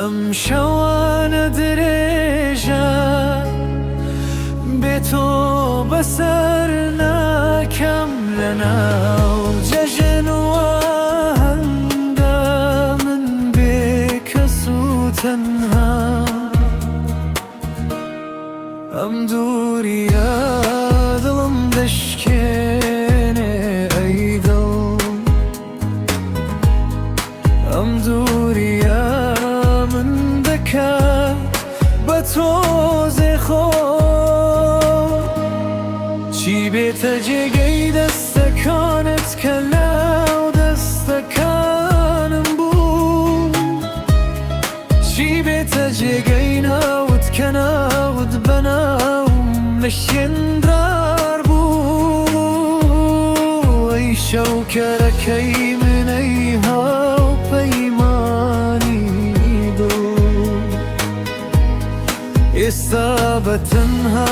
ئەم شەوانە درێژە بێ تۆ بەسەر ناکەم لەناو جەژن و ئاهەنگدا من بێ کەس و تەنهام. ئەم دووریە دڵم دەشکێنێ ئەی دڵ. ئەم دووریە من دەکات بە تۆزێ خۆ. چی بێتە جێگەی دەستەکانت کە لەو دەستەکانم بوو؟ چی بێتە جێگەی ناوت کە ناوت بە ناوم لەشێندرار بوو؟ ئەی شەوکەرەکەی من ئەی هاوپەیمانی دڵ، ئێستا بە تەنها.